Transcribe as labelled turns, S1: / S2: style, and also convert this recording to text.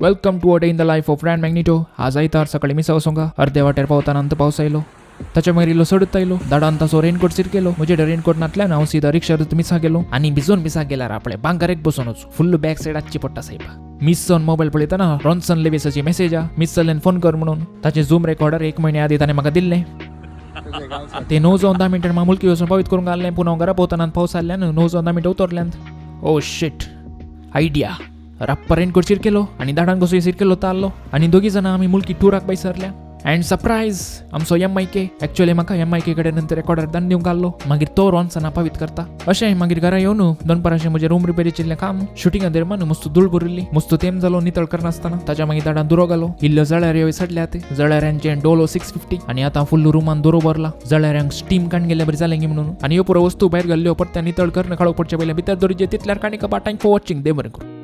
S1: Welcome to a day in the life of Ran Magnito. आज आयतार सकाळी मिसा वचोंगा. अर्दे वाटेर पावताना अंत पावस आयलो. ताच्या मागीर इल्लो सडत आयलो. दाडान ताचो रेनकोट सिरकेलो. म्हजे रेनकोट नातल्यान हांव सीधा रिक्षार मिसा गेलो आनी भिजून मिसा गेल्यार आपले बांकार एक बसून वचू. फुल्ल बॅक सायड आसची पडटा सायबा. मिस जावन मोबायल पळयतना रॉन्सन लेविसाची मेसेज आ, मिस जाल्ल्यान फोन कर म्हणून. ताचे झूम रेकॉर्डर एक म्हयन्या आदी ताणें म्हाका दिल्लें. ते 9 जावन 10 मिनटां म्हाका मुलकी वचून पावीत करूंक घाल्लें. पूण हांव घरा पावतना पावस आसल्यान 9 जावन 10 मिनटां उतरल्यांत. ओ शीट, आयडिया. रप्पा रेनकोट सिरकेलो आनी दाडान कसो सिरकेलो ताल्लो आनी दोगी जाणां आमी मुलकी टुराक भायर सरल्या. अँड सरप्रायज, आमचो एम I K. Actually म्हाका एम I के कडेन नंतर रेकॉर्डर दान दिवंक आसलो. मागीर तो रॉन्सना पावीत करता अशें. मागीर घरा येवन दनपाराशें म्हजें रूम रिपेरीचें काम. शुटिंगा दरम्यान मस्त धूळ भरिल्ली. मस्त तेम जालो नितळ करनासतना. ताच्या मागीर दाडान दुरो घालो. इल्लो जळारी सडल्यात. जळाऱ्यांचे डोलो 650 आनी आतां फुल्ल रुमान दुरो भरला. जळाऱ्यांक स्टीम काण गेल्या बरी जालें म्हणून. आनी ह्यो पुरो वस्तू भायर घाल्ल्यो परत्या नितळ करून काडूंक पडचे पयलें भितर दवरिचे. तितल्यार काणी कपा. Thank for watching. देव बरें करूं.